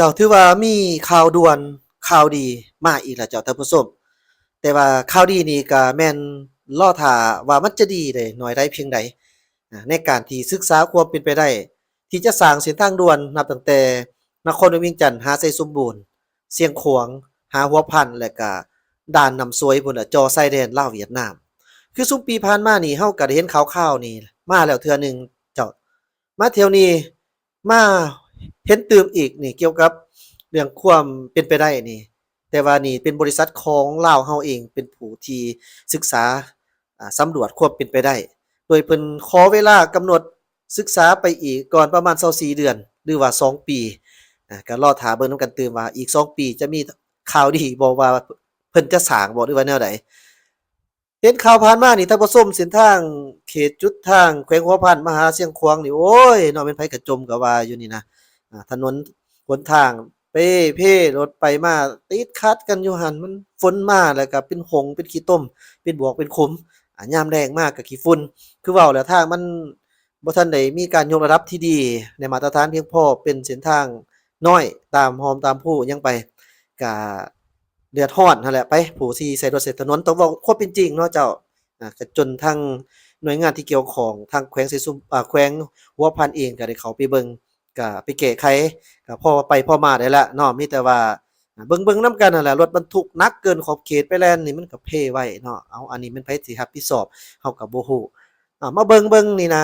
ເຈົ້າ ຖືວ່າມີຂ່າວດ່ວນ ຂ່າວດີມາອີກແລ້ວເຈົ້າທ່ານຜູ້ຊົມ. ແຕ່ວ່າຂ່າວດີນີ້ກະແມ່ນລໍຖ້າວ່າມັນຈະດີໄດ້ໜ້ອຍໃດພຽງໃດ ໃນການທີ່ສຶກສາຄວາມເປັນໄປໄດ້ ທີ່ຈະສ້າງເສັ້ນທາງດ່ວນ ນັບຕັ້ງແຕ່ນະຄອນຫຼວງວຽງຈັນຫາໄຊສົມບູນ, ຊຽງຂວາງຫາຫົວພັນ ແລະກະດ່ານນ້ຳຊວຍພຸ້ນລະ ເຈາະຊາຍແດນລາວຫວຽດນາມ. ຄືຊຸມປີຜ່ານມານີ້ ເຮົາກະໄດ້ເຫັນຂ່າວໆນີ້ມາແລ້ວເທື່ອໜຶ່ງເຈົ້າ. ມາທ່ຽວນີ້ມາເຫັນຕື່ມອີກນີ້ ກ່ຽວກັບເລື່ອງຄວາມເປັນໄປໄດ້ນີ້ ແຕ່ວ່ານີ້ເປັນບໍລິສັດຂອງລາວເຮົາເອງ ເປັນຜູ້ທີ່ສຶກສາ ອາ ສຳຫຼວດຄວາມເປັນໄປໄດ້ ໂດຍເພິ່ນຂໍເວລາກຳນົດສຶກສາໄປອີກກ່ອນປະມານຊາວສີ່ເດືອນ ຫຼືວ່າສອງປີ. ອາ ກໍລໍຖ້າເບິ່ງນຳກັນຕື່ມວ່າອີກສອງປີຈະມີຂ່າວດີບໍ່ ວ່າເພິ່ນຈະສ້າງບໍ່ ຫຼືວ່າແນວໃດ. ເຫັນຂ່າວຜ່ານມານີ້ ທ່ານຜູ້ຊົມ ເສັ້ນທາງເຂດຈຸດທາງແຂວງຫົວພັນມາຫາຊຽງຂວາງນີ້ ໂອ້ຍເນາະ ແມ່ນໃຜກະຈົ່ມກະວ່າຢູ່ນີ້ນະ. ອາ ຖະໜົນຫົນທາງເປ່ເພ ລົດໄປມາຕິດຂັດກັນຢູ່ຫັ້ນ ມັນຝົນມາແລ້ວກະເປັນຫົງເປັນຂີ້ຕົມ ເປັນບວກເປັນຂຸມ. ອາ ຍາມແລ້ງມາກະຂີ້ຝຸ່ນ ຄືເວົ້າແລ້ວ ທາງມັນບໍ່ທັນໄດ້ມີການຍົກລະດັບທີ່ດີ ໃນມາດຕະຖານພຽງພໍ ເປັນເສັ້ນທາງນ້ອຍ ຕາມຮ່ອມຕາມພູຫຍັງໄປ ກະ ເດືອດຮ້ອນຫັ້ນແຫຼະໄປ ຜູ້ທີ່ໃຊ້ລົດໃຊ້ຖະໜົນ. ຕ້ອງເວົ້າຄວາມເປັນຈິງເນາະເຈົ້າ. ອາ ກະຈົນທາງໜ່ວຍງານທີ່ກ່ຽວຂ້ອງ ທາງແຂວງໄຊສົມ ອາ ແຂວງຫົວພັນເອງກະໄດ້ເຂົ້າໄປເບິ່ງ ກະໄປແກ້ໄຂ ກະພໍໄປພໍມາໄດ້ລະເນາະ. ມີແຕ່ວ່າ ອາ ເບິ່ງໆນຳກັນຫັ້ນແຫຼະ ລົດບັນທຸກໜັກເກີນຂອບເຂດໄປແລ່ນນີ້ ມັນກະເພໄວເນາະ. ເອົາ ອັນນີ້ແມ່ນໃຜຊິຮັບຜິດຊອບ ເຮົາກະບໍ່ຮູ້. ອາ ມາເບິ່ງເບິ່ງນີ້ນະ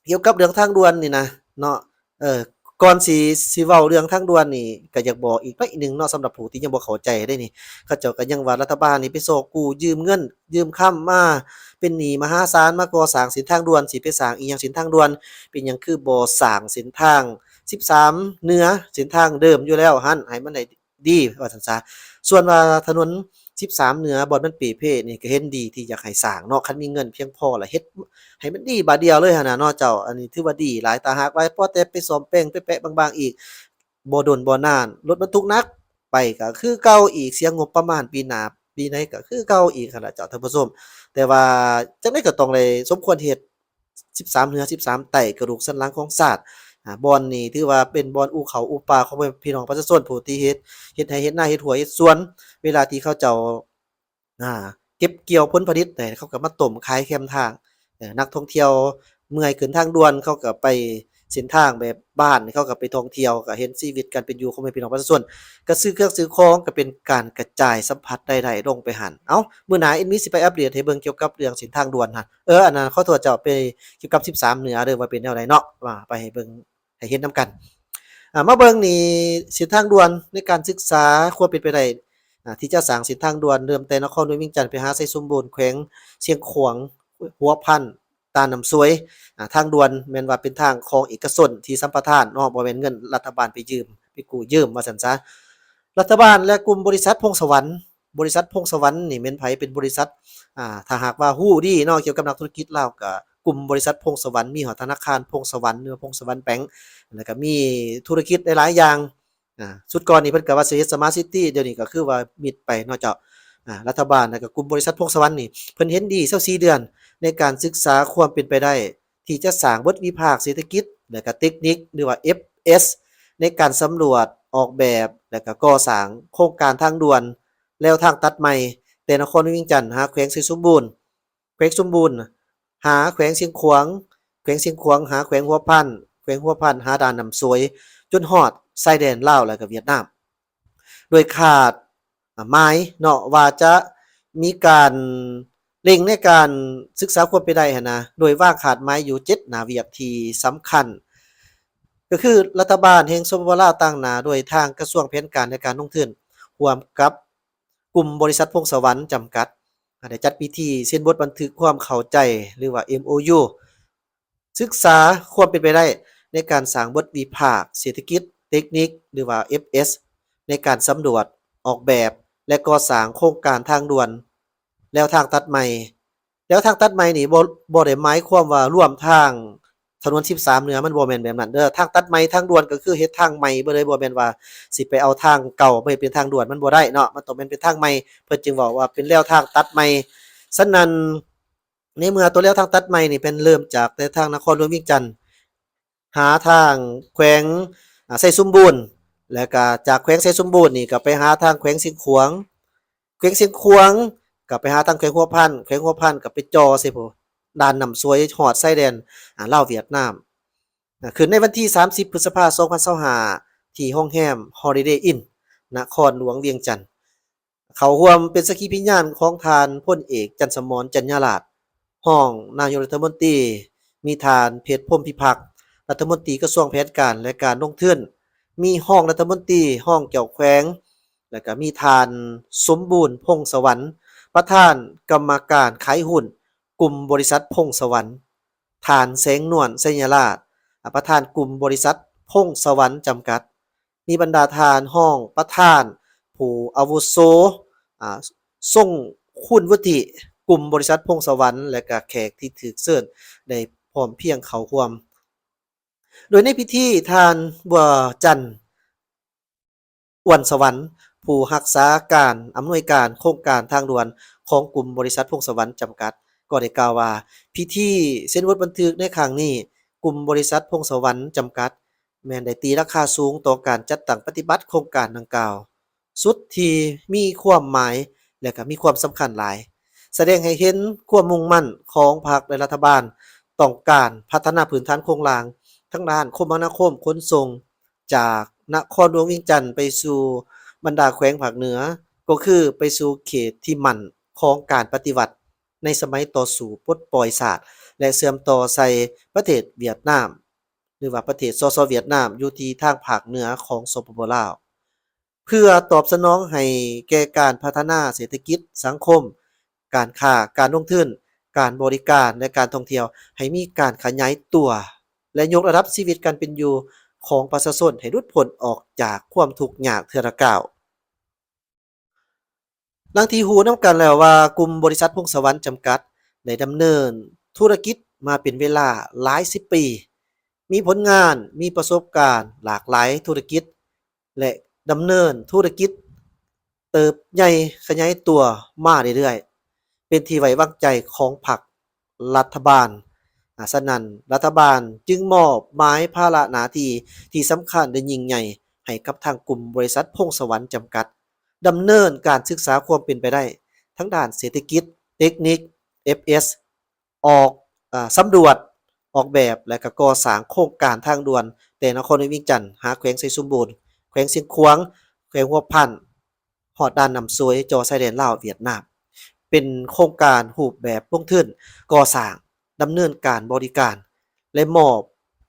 ກ່ຽວກັບເລື່ອງທາງດ່ວນນີ້ນະເນາະ ເອີ ກ່ອນຊິ ຊິເວົ້າເລື່ອງທາງດ່ວນນີ້ ກະຢາກບອກອີກໜ້ອຍໜຶ່ງເນາະ ສຳລັບຜູ້ທີ່ຍັງບໍ່ເຂົ້າໃຈເດ້ນີ້. ເຂົາເຈົ້າກະຍັງວ່າລັດຖະບານນີ້ໄປຊອກກູ້ຢືມເງິນ ຢືມຄຳມາ ເປັນໜີ້ມະຫາສານ ມາກໍ່ສ້າງເສັ້ນທາງດ່ວນ. ຊິໄປສ້າງອີ່ຫຍັງເສັ້ນທາງດ່ວນ? ເປັນຫຍັງຄືບໍ່ສ້າງເສັ້ນທາງສິບສາມເໜືອ ເສັ້ນທາງເດີມຢູ່ແລ້ວຫັ້ນ ໃຫ້ມັນໄດ້ ດີວ່າຊັ້ນຊະ. ສ່ວນວ່າຖະໜົນສິບສາມເໜືອ ບ່ອນມັນເປ່ເພນີ້ ກະເຫັນດີທີ່ຢາກໃຫ້ສ້າງເນາະ ຄັນມີເງິນພຽງພໍລະເຮັດໃຫ້ມັນດີບາດດຽວເລີຍຫັ້ນນະເນາະເຈົ້າ. ອັນນີ້ຖືວ່າດີຫຼາຍຕາຫາກຫຼາຍ ພໍແຕ່ໄປສ້ອມແປງແປະໆບາງໆອີກ ບໍ່ດົນບໍ່ນານ ລົດບັນທຸກໜັກໄປກະຄືເກົ່າອີກ ເສຍງົບປະມານປີໜ້າປີໃດກະຄືເກົ່າອີກຫັ້ນລະເຈົ້າທ່ານຜູ້ຊົມ. ແຕ່ວ່າຈັ່ງໃດກະຕ້ອງໄດ້ສົມຄວນເຮັດ ສິບສາມເໜືອ ສິບສາມໃຕ້ ກະດູກສັນຫຼັງຂອງຊາດ. ອາ ບ່ອນນີ້ຖືວ່າເປັນບ່ອນອູ່ເຂົ້າອູ່ປາຂອງພໍ່ແມ່ພີ່ນ້ອງປະຊາຊົນ ຜູ້ທີ່ເຮັດ ເຮັດໄຮ່ເຮັດນາ ເຮັດຮົ້ວເຮັດສວນ. ເວລາທີ່ເຂົາເຈົ້າ ອາ ເກັບກ່ຽວຜົນຜະລິດໄດ້ ເຂົາກະມາຕົ້ມຂາຍແຄມທາງ. ເອີ ນັກທ່ອງທ່ຽວເມື່ອຍຂຶ້ນທາງດ່ວນ ເຂົາກະໄປເສັ້ນທາງແບບບ້ານ ເຂົາກະໄປທ່ອງທ່ຽວ ກະເຫັນຊີວິດການເປັນຢູ່ຂອງພໍ່ແມ່ພີ່ນ້ອງປະຊາຊົນ ກະຊື້ເຄື່ອງຊື້ຂອງ ກະເປັນການກະຈາຍສຳພັດລາຍໄດ້ລົງໄປຫັ້ນ. ເອົ້າ ມື້ໜ້າແອດມິນຊິໄປອັບເດດໃຫ້ເບິ່ງກ່ຽວກັບເລື່ອງເສັ້ນທາງດ່ວນຫັ້ນ ເອີ ອັນນັ້ນ ຂໍໂທດເຈົ້າ ໄປກ່ຽວກັບສິບສາມເໜືອເດີ ວ່າເປັນແນວໃດເນາະ ວ່າໄປໃຫ້ເບິ່ງ ໃຫ້ເຫັນນຳກັນ. ອາ ມາເບິ່ງນີ້ ເສັ້ນທາງດ່ວນໃນການສຶກສາຄວາມເປັນໄປໄດ້ ອາ ທີ່ຈະສ້າງເສັ້ນທາງດ່ວນ ເລີ່ມແຕ່ນະຄອນຫຼວງວຽງຈັນໄປຫາໄຊສົມບູນ ແຂວງຊຽງຂວາງ ຫົວພັນ ຕານ້ຳຊວຍ. ອາ ທາງດ່ວນແມ່ນວ່າເປັນທາງຂອງເອກະຊົນທີ່ສຳປະທານເນາະ ບໍ່ແມ່ນເງິນລັດຖະບານໄປຢືມ ໄປກູ້ຢືມວ່າຊັ້ນຊະ. ລັດຖະບານ ແລະ ກຸ່ມບໍລິສັດພົງສະຫວັນ ບໍລິສັດພົງສະຫວັນນີ້ແມ່ນໃຜ? ເປັນບໍລິສັດ ອາ ຖ້າຫາກວ່າຮູ້ດີເນາະ ກ່ຽວກັບນັກທຸລະກິດລາວ ກະກຸ່ມບໍລິສັດພົງສະຫວັນ ມີຮອດທະນາຄານພົງສະຫວັນ ຫຼືວ່າພົງສະຫວັນແບັງ ແລ້ວກະມີທຸລະກິດຫຼາຍໆຢ່າງ. ອາ ຊຸດກ່ອນນີ້ເພິ່ນກະວ່າຊິເຮັດສະມາດຊິຕີ ດຽວນີ້ກະຄືວ່າມິດໄປເນາະເຈົ້າ. ອາ ລັດຖະບານ ແລະ ກະກຸ່ມບໍລິສັດພົງສະຫວັນນີ້ ເພິ່ນເຫັນດີຊາວສີ່ເດືອນ ໃນການສຶກສາຄວາມເປັນໄປໄດ້ ທີ່ຈະສ້າງບົດວິພາກເສດຖະກິດ ແລະ ກະເຕັກນິກ ຫຼືວ່າ ເອັຟເອສ ໃນການສຳຫຼວດ ອອກແບບ ແລະ ກະກໍ່ສ້າງໂຄງການທາງດ່ວນ ແລວທາງຕັດໃໝ່ ແຕ່ນະຄອນວຽງຈັນຫາແຂວງໄຊສົມບູນ, ແຂວງສົມບູນຫາແຂວງຊຽງຂວາງ, ແຂວງຊຽງຂວາງຫາແຂວງຫົວພັນ, ແຂວງຫົວພັນຫາດ່ານນ້ຳຊວຍ ຈົນຮອດຊາຍແດນລາວ ແລະ ກະຫວຽດນາມ. ໂດຍຄາດ ອາ ໝາຍເນາະ ວ່າຈະມີການເລັ່ງໃນການສຶກສາຄວາມເປັນໄດ້ຫັ້ນນະ ໂດຍວາງຄາດໝາຍຢູ່ເຈັດໜ້າວຽກທີ່ສຳຄັນ ກະຄືລັດຖະບານແຫ່ງ ສປປ ລາວ ຕາງໜ້າ ໂດຍທາງກະຊວງແຜນການ ແລະ ການລົງທຶນ ຮ່ວມກັບກຸ່ມບໍລິສັດພົງສະຫວັນຈຳກັດ ໄດ້ຈັດພິທີເຊັນບົດບັນທຶກຄວາມເຂົ້າໃຈ ຫຼືວ່າ ເອັມໂອຢູ ສຶກສາຄວາມເປັນໄປໄດ້ໃນການສ້າງບົດວິພາກເສດຖະກິດ ເຕັກນິກ ຫຼືວ່າ ເອັຟເອສ ໃນການສຳຫຼວດ ອອກແບບ ແລະ ກໍ່ສ້າງໂຄງການທາງດ່ວນ ແລວທາງຕັດໃໝ່. ແລວທາງຕັດໃໝ່ນີ້ ບໍ່ ບໍ່ໄດ້ໝາຍຄວາມວ່າລວມທາງຖະໜົນສິບສາມເໜືອ ມັນບໍ່ແມ່ນແບບນັ້ນເດີ. ທາງຕັດໃໝ່ທາງດ່ວນ ກະຄືເຮັດທາງໃໝ່ເບິດເລີຍ ບໍ່ແມ່ນວ່າຊິໄປເອົາທາງເກົ່າມາເຮັດເປັນທາງດ່ວນ ມັນບໍ່ໄດ້ເນາະ ມັນຕ້ອງແມ່ນເປັນທາງໃໝ່. ເພິ່ນຈຶ່ງເວົ້າວ່າເປັນແລວທາງຕັດໃໝ່. ສະນັ້ນ ໃນເມື່ອຕົວແລວທາງຕັດໃໝ່ນີ້ ແມ່ນເລີ່ມຈາກແຕ່ທາງນະຄອນຫຼວງວຽງຈັນ ຫາທາງແຂວງ ອາ ໄຊສົມບູນ ແລ້ວກະຈາກແຂວງໄຊສົມບູນນີ້ກໍໄປຫາທາງແຂວງຊຽງຂວາງ, ແຂວງຊຽງຂວາງກໍໄປຫາທາງແຂວງຫົວພັນ, ແຂວງຫົວພັນກໍໄປຈ່ອດ່ອໃສ່ຜູ້ດ່ານນ້ຳຊວຍ ຮອດຊາຍແດນ ອາ ລາວຫວຽດນາມ. ອາ ຂຶ້ນໃນວັນທີສາມສິບ ພຶດສະພາ ສອງພັນຊາວຫ້າ ທີ່ໂຮງແຮມ Holiday Inn ນະຄອນຫຼວງວຽງຈັນ. ເຂົ້າຮ່ວມເປັນສັກຂີພິຍານຂອງທ່ານ ພົນເອກ ຈັນສະໝອນ ຈັນຍາລາດ ຮອງນາຍົກລັດຖະມົນຕີ, ມີທ່ານ ເພັດ ພົມພິພັກ ລັດຖະມົນຕີກະຊວງແຜນການ ແລະ ການລົງທຶນ, ມີຮອງລັດຖະມົນຕີ, ຮອງເຈົ້າແຂວງ ແລະ ກະມີທ່ານ ສົມບູນ ພົງສະຫວັນ ປະທານກຳມະການຂາຍຫຸ້ນກຸ່ມບໍລິສັດ ພົງສະຫວັນ, ທ່ານ ແສງນວນ ໄຊຍະລາດ ອາ ປະທານກຸ່ມບໍລິສັດ ພົງສະຫວັນ ຈຳກັດ, ມີບັນດາທ່ານຮອງປະທານ ຜູ້ອາວຸໂສ ອາ ຊົງຄຸນວຸດທິກຸ່ມບໍລິສັດພົງສະຫວັນ ແລະ ກະແຂກທີ່ຖືກເຊີນໄດ້ພ້ອມພຽງເຂົ້າຮ່ວມ. ໂດຍໃນພິທີ ທ່ານ ບົວຈັນ ອວນສະຫວັນ ຜູ້ຮັກສາການອຳນວຍການໂຄງການທາງດ່ວນຂອງກຸ່ມບໍລິສັດພົງສະຫວັນ ຈຳກັດ ກໍໄດ້ກ່າວວ່າ ພິທີເຊັນບົດບັນທຶກໃນຄັ້ງນີ້ ກຸ່ມບໍລິສັດພົງສະຫວັນ ຈຳກັດ ແມ່ນໄດ້ຕີລາຄາສູງຕໍ່ການຈັດຕັ້ງປະຕິບັດໂຄງການດັ່ງກ່າວ ສຸດທີ່ມີຄວາມໝາຍ ແລະ ກະມີຄວາມສຳຄັນຫຼາຍ, ສະແດງໃຫ້ເຫັນຄວາມມຸ່ງໝັ້ນຂອງພັກ ແລະ ລັດຖະບານ ຕ້ອງການພັດທະນາພື້ນຖານໂຄງລ່າງທາງດ້ານຄົມມະນາຄົມຂົນສົ່ງ ຈາກນະຄອນຫຼວງວຽງຈັນໄປສູ່ບັນດາແຂວງພາກເໜືອ, ກໍຄືໄປສູ່ເຂດທີ່ໝັ້ນຂອງການປະຕິວັດໃນສະໄໝຕໍ່ສູ້ປົດປ່ອຍຊາດ ແລະ ເຊື່ອມຕໍ່ໃສ່ປະເທດຫວຽດນາມ ຫຼືວ່າປະເທດ ສສ ຫວຽດນາມ ຢູ່ທີ່ທາງພາກເໜືອຂອງ ສປປ ລາວ ເພື່ອຕອບສະໜອງໃຫ້ແກ່ການພັດທະນາເສດຖະກິດ, ສັງຄົມ, ການຄ້າ, ການລົງທຶນ, ການບໍລິການ ແລະ ການທ່ອງທ່ຽວ ໃຫ້ມີການຂະຫຍາຍຕົວ ແລະ ຍົກລະດັບຊີວິດການເປັນຢູ່ຂອງປະຊາຊົນໃຫ້ຫຼຸດພົ້ນອອກຈາກຄວາມທຸກຍາກເທື່ອລະກ້າວ. ດັ່ງທີ່ຮູ້ນຳກັນແລ້ວວ່າ ກຸ່ມບໍລິສັດພົງສະຫວັນ ຈຳກັດ ໄດ້ດຳເນີນທຸລະກິດມາເປັນເວລາຫຼາຍສິບປີ, ມີຜົນງານ, ມີປະສົບການຫຼາກຫຼາຍທຸລະກິດ ແລະ ດຳເນີນທຸລະກິດເຕີບໃຫຍ່ຂະຫຍາຍຕົວມາເລື້ອຍໆ, ເປັນທີ່ໄວ້ວາງໃຈຂອງພັກ ລັດຖະບານ. ອາ ສະນັ້ນ ລັດຖະບານຈຶ່ງມອບໝາຍພາລະໜ້າທີ່ທີ່ສຳຄັນ ແລະ ຍິ່ງໃຫຍ່ໃຫ້ກັບທາງກຸ່ມບໍລິສັດພົງສະຫວັນ ຈຳກັດ ດຳເນີນການສຶກສາຄວາມເປັນໄປໄດ້ທາງດ້ານເສດຖະກິດ, ເຕັກນິກ, ເອັຟເອສ ອອກ ອາ ສຳຫຼວດ, ອອກແບບ ແລະ ກະກໍ່ສ້າງໂຄງການທາງດ່ວນແຕ່ນະຄອນຫຼວງວຽງຈັນຫາແຂວງໄຊສົມບູນ, ແຂວງຊຽງຂວາງ, ແຂວງຫົວພັນ, ຮອດດ່ານນ້ຳຊວຍ ຈ່ອຊາຍແດນລາວຫວຽດນາມ, ເປັນໂຄງການຮູບແບບລົງທຶນກໍ່ສ້າງ, ດຳເນີນການບໍລິການ ແລະ ມອບ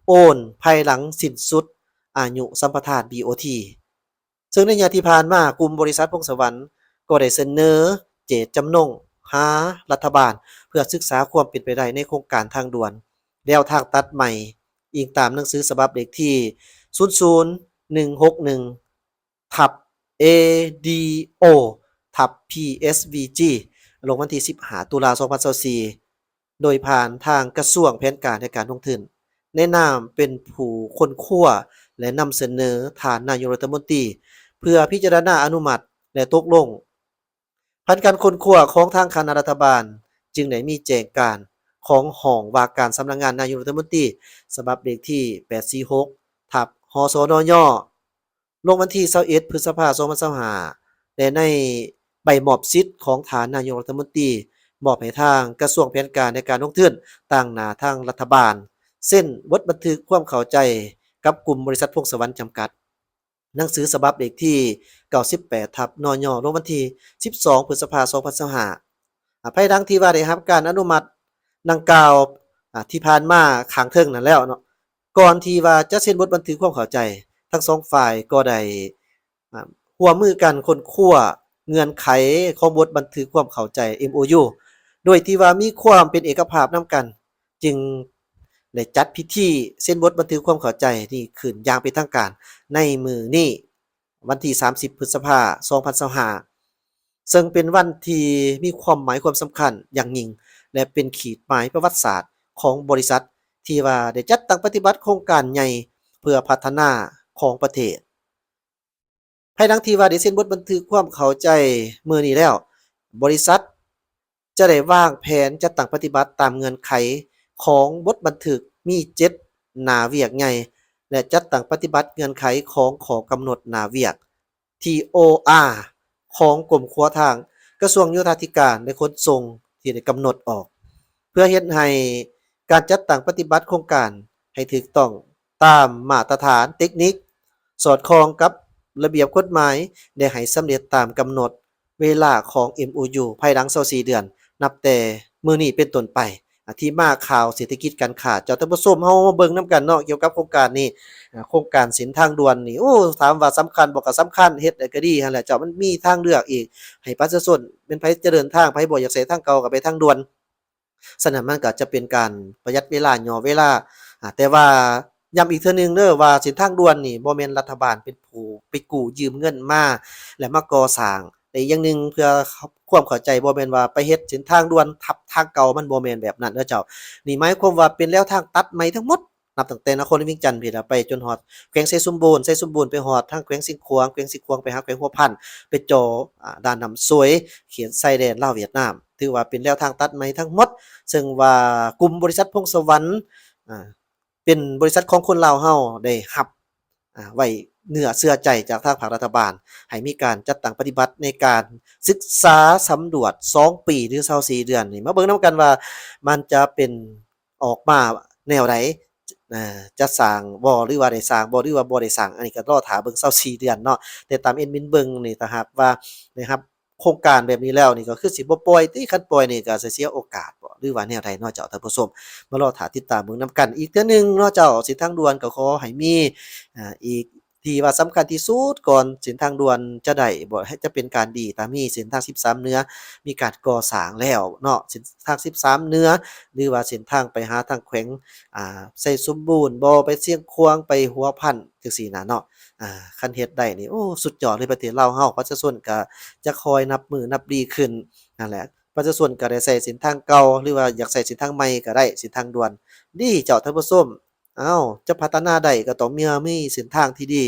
ໂອນພາຍຫຼັງສິ້ນສຸດອາຍຸສຳປະທານ ບີໂອທີ ເຊິ່ງໃນໄລຍະທີ່ຜ່ານມາ ກຸ່ມບໍລິສັດພົງສະຫວັນກໍໄດ້ສະເໜີເຈດຈຳນົງຫາລັດຖະບານ ເພື່ອສຶກສາຄວາມເປັນໄປໄດ້ໃນໂຄງການທາງດ່ວນ ແນວທາງຕັດໃໝ່, ອີງຕາມໜັງສືສະບັບເລກທີ ສູນສູນໜຶ່ງຫົກໜຶ່ງ ທັບ ເອ ດີ ໂອ ທັບ ພີ ເອສ ວີ ຈີ ລົງວັນທີສິບຫ້າ ຕຸລາ ສອງພັນຊາວສີ່ ໂດຍຜ່ານທາງກະຊວງແຜນການ ແລະ ການລົງທຶນ ໃນນາມເປັນຜູ້ຄົ້ນຄວ້າ ແລະ ນຳສະເໜີທ່ານນາຍົກລັດຖະມົນຕີ ເພື່ອພິຈາລະນາອະນຸມັດ ແລະ ຕົກລົງ. ຜ່ານການຄົ້ນຄວ້າຂອງທາງຄະນະລັດຖະບານ ຈຶ່ງໄດ້ມີແຈ້ງການຂອງຫ້ອງວ່າການສຳນັກງານນາຍົກລັດຖະມົນຕີ ສະບັບເລກທີ ແປດສີ່ຫົກ ທັບ ຫສນຍ ລົງວັນທີຊາວເອັດ ພຶດສະພາ ສອງພັນຊາວຫ້າ ແລະ ໃນໃບມອບສິດຂອງທ່ານນາຍົກລັດຖະມົນຕີ ມອບໃຫ້ທາງກະຊວງແຜນການ ແລະ ການລົງທຶນ ຕາງໜ້າທາງລັດຖະບານ ເຊັນບົດບັນທຶກຄວາມເຂົ້າໃຈກັບກຸ່ມບໍລິສັດພົງສະຫວັນ ຈຳກັດ. ໜັງສືສະບັບເລກທີ ເກົ້າສິບແປດ ທັບ ນຍ ລົງວັນທີ ສິບສອງ ພຶດສະພາ ສອງພັນຊາວຫ້າ ອາ ພາຍຫຼັງທີ່ວ່າໄດ້ຮັບການອະນຸມັດດັ່ງກ່າວ ອາ ທີ່ຜ່ານມາຂ້າງເທິງນັ້ນແລ້ວເນາະ, ກ່ອນທີ່ວ່າຈະເຊັນບົດບັນທຶກຄວາມເຂົ້າໃຈ, ທັງສອງຝ່າຍກໍໄດ້ ອາ ຮ່ວມມືກັນຄົ້ນຄວ້າເງື່ອນໄຂຂອງບົດບັນທຶກຄວາມເຂົ້າໃຈ ເອັມໂອຢູ ໂດຍທີ່ວ່າມີຄວາມເປັນເອກະພາບນຳກັນ, ຈຶ່ງໄດ້ຈັດພິທີເຊັນບົດບັນທຶກຄວາມເຂົ້າໃຈນີ້ຂຶ້ນຢ່າງເປັນທາງການໃນມື້ນີ້ ວັນທີສາມສິບ ພຶດສະພາ ສອງພັນຊາວຫ້າ ເຊິ່ງເປັນວັນທີ່ມີຄວາມໝາຍຄວາມສຳຄັນຢ່າງຍິ່ງ ແລະ ເປັນຂີດໝາຍປະຫວັດສາດຂອງບໍລິສັດ ທີ່ວ່າໄດ້ຈັດຕັ້ງປະຕິບັດໂຄງການໃຫຍ່ເພື່ອພັດທະນາຂອງປະເທດ. ພາຍຫຼັງທີ່ວ່າໄດ້ເຊັນບົດບັນທຶກຄວາມເຂົ້າໃຈມື້ນີ້ແລ້ວ, ບໍລິສັດຈະໄດ້ວາງແຜນຈັດຕັ້ງປະຕິບັດຕາມເງື່ອນໄຂຂອງບົດບັນທຶກ ມີເຈັດໜ້າວຽກໃຫຍ່ ແລະ ຈັດຕັ້ງປະຕິບັດເງື່ອນໄຂຂອງຂໍ້ກຳນົດໜ້າວຽກ ທີ ໂອ ອາ ຂອງກົມຂົວທາງ ກະຊວງໂຍທາທິການ ແລະ ຂົນສົ່ງ ທີ່ໄດ້ກຳນົດອອກ ເພື່ອເຮັດໃຫ້ການຈັດຕັ້ງປະຕິບັດໂຄງການໃຫ້ຖືກຕ້ອງຕາມມາດຕະຖານເຕັກນິກ, ສອດຄ່ອງກັບລະບຽບກົດໝາຍ ແລະ ໃຫ້ສຳເລັດຕາມກຳນົດເວລາຂອງ ເອັມ ໂອ ຢູ ພາຍຫຼັງຊາວສີ່ເດືອນ ນັບແຕ່ມື້ນີ້ເປັນຕົ້ນໄປ. ອາ ທີ່ມາຂ່າວເສດຖະກິດການຄ້າ ເຈົ້າທ່ານຜູ້ຊົມ ເຮົາມາເບິ່ງນຳກັນເນາະ ກ່ຽວກັບໂຄງການນີ້. ອາ ໂຄງການເສັ້ນທາງດ່ວນນີ້ ໂອ້ ຖາມວ່າສຳຄັນບໍ່ ກໍສຳຄັນ ເຮັດໄດ້ກໍດີຫັ້ນແຫຼະເຈົ້າ. ມັນມີທາງເລືອກອີກ ໃຫ້ປະຊາຊົນ ແມ່ນໃຜຈະເດີນທາງ ໃຜບໍ່ຢາກໃຊ້ທາງເກົ່າກໍໄປທາງດ່ວນ. ສະນັ້ນມັນກໍຈະເປັນການປະຢັດເວລາ ຫຍໍ້ເວລາ. ອາ ແຕ່ວ່າຢ້ຳອີກເທື່ອໜຶ່ງເດີວ່າ ເສັ້ນທາງດ່ວນນີ້ບໍ່ແມ່ນລັດຖະບານເປັນຜູ້ໄປກູ້ຢືມເງິນມາ ແລ້ວມາກໍ່ສ້າງ. ແລະ ອີກຢ່າງໜຶ່ງ ເພື່ອຄວາມເຂົ້າໃຈ ບໍ່ແມ່ນວ່າໄປເຮັດເສັ້ນທາງດ່ວນທັບທາງເກົ່າ ມັນບໍ່ແມ່ນແບບນັ້ນເດີເຈົ້າ. ນີ້ໝາຍຄວາມວ່າເປັນແລວທາງຕັດໃໝ່ທັງໝົດ ນັບຕັ້ງແຕ່ນະຄອນຫຼວງວຽງຈັນພີ້ລະ ໄປຈົນຮອດແຂວງໄຊສົມບູນ, ໄຊສົມບູນໄປຮອດທາງແຂວງຊຽງຂວາງ, ແຂວງຊຽງຂວາງໄປຫາແຂວງຫົວພັນ, ໄປເຈາະ ອາ ດ່ານນ້ຳສວຍ ເຂດຊາຍແດນລາວຫວຽດນາມ. ຖືວ່າເປັນແລວທາງຕັດໃໝ່ທັງໝົດ ເຊິ່ງວ່າກຸ່ມບໍລິສັດພົງສະຫວັນ ອາ ເປັນບໍລິສັດຂອງຄົນລາວເຮົາໄດ້ຮັບ ອາ ໄວ້ເນື້ອເຊື່ອໃຈຈາກທາງພາກລັດຖະບານ ໃຫ້ມີການຈັດຕັ້ງປະຕິບັດໃນການສຶກສາສຳຫຼວດສອງປີ ຫຼື ຊາວສີ່ເດືອນນີ້ ມາເບິ່ງນຳກັນວ່າມັນຈະເປັນອອກມາແນວໃດ ເອີ ຈະສ້າງບໍ່ ຫຼືວ່າໄດ້ສ້າງບໍ່ ຫຼືວ່າບໍ່ໄດ້ສ້າງ ອັນນີ້ກໍລໍຖ້າເບິ່ງຊາວສີ່ເດືອນເນາະ. ແຕ່ຕາມແອດມິນເບິ່ງນີ້ ຖ້າຫາກວ່າໄດ້ຮັບ ໂຄງການແບບນີ້ແລ້ວນີ້ ກໍຄືຊິບໍ່ປ່ອຍຕິ ຄັນປ່ອຍນີ້ກໍຊິເສຍໂອກາດບໍ ຫຼືວ່າແນວໃດເນາະເຈົ້າທ່ານຜູ້ຊົມ. ມາລໍຖ້າຕິດຕາມເບິ່ງນຳກັນອີກເທື່ອໜຶ່ງເນາະເຈົ້າ. ເສັ້ນທາງດ່ວນກໍຂໍໃຫ້ມີ ອາ ອີກທີ່ວ່າສຳຄັນທີ່ສຸດກ່ອນ ເສັ້ນທາງດ່ວນຈະໄດ້ບໍ່ໃຫ້ ຈະເປັນການດີ ຖ້າມີເສັ້ນທາງສິບສາມເໜືອ ມີການກໍ່ສ້າງແລ້ວເນາະ ເສັ້ນທາງສິບສາມເໜືອ ຫຼືວ່າເສັ້ນທາງໄປຫາທາງແຂວງ ອາ ໄຊສົມບູນບໍ ໄປຊຽງຂວາງ ໄປຫົວພັນ ຈັ່ງຊີ້ນະເນາະ. ອາ ຄັນເຮັດໄດ້ນີ້ ໂອ້ ສຸດຍອດເລີຍ ປະເທດລາວເຮົາ ປະຊາຊົນກະຈະຄ່ອຍນັບມື້ນັບດີຂຶ້ນ. ນັ້ນແຫຼະ ປະຊາຊົນກະໄດ້ໃຊ້ເສັ້ນທາງເກົ່າ ຫຼືວ່າຢາກໃຊ້ເສັ້ນທາງໃໝ່ກະໄດ້ ເສັ້ນທາງດ່ວນ. ດີເຈົ້າທ່ານຜູ້ຊົມ. ເອົ້າ ຈະພັດທະນາໄດ້ກະຕ້ອງມີ ມີເສັ້ນທາງທີ່ດີ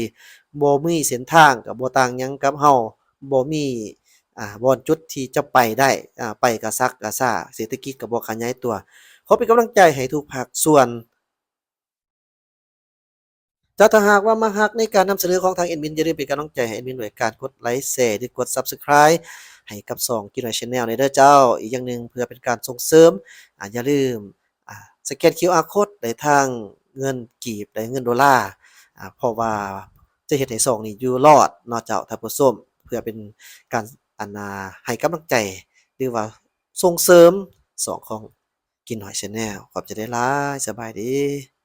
ບໍ່ມີເສັ້ນທາງກະບໍ່ຕ່າງຫຍັງກັບເຮົາບໍ່ມີ ອາ ບ່ອນຈຸດທີ່ຈະໄປໄດ້ ອາ ໄປກະຊັກກະຊ້າ ເສດຖະກິດກະບໍ່ຂະຫຍາຍຕົວ. ຂໍເປັນກຳລັງໃຈໃຫ້ທຸກພາກສ່ວນ. ເຈົ້າ ຖ້າຫາກວ່າມັກຮັກໃນການນຳສະເໜີຂອງທາງແອດມິນ ຢ່າລືມເປັນກຳລັງໃຈໃຫ້ແອດມິນດ້ວຍການກົດໄລ ແຊ ຫຼື ກົດ Subscribe ໃຫ້ກັບຊ່ອງກິນຫອຍ Channel ແດ່ເດີເຈົ້າ. ອີກຢ່າງໜຶ່ງ ເພື່ອເປັນການສົ່ງເສີມ ອາ ຢ່າລືມ ອາ ສະແກນ ຄິວອາ ໂຄດ ໄດ້ທັງເງິນກີບ ແລະ ເງິນໂດລາ ອາ ເພາະວ່າຈະເຮັດໃຫ້ຊ່ອງນີ້ຢູ່ລອດເນາະເຈົ້າທ່ານຜູ້ຊົມ. ເພື່ອເປັນການ ອັນ ອາ ໃຫ້ກຳລັງໃຈ ຫຼືວ່າສົ່ງເສີມຊ່ອງຂອງກິນຫອຍ Channel. ຂອບໃຈຫຼາຍໆ ສະບາຍດີ.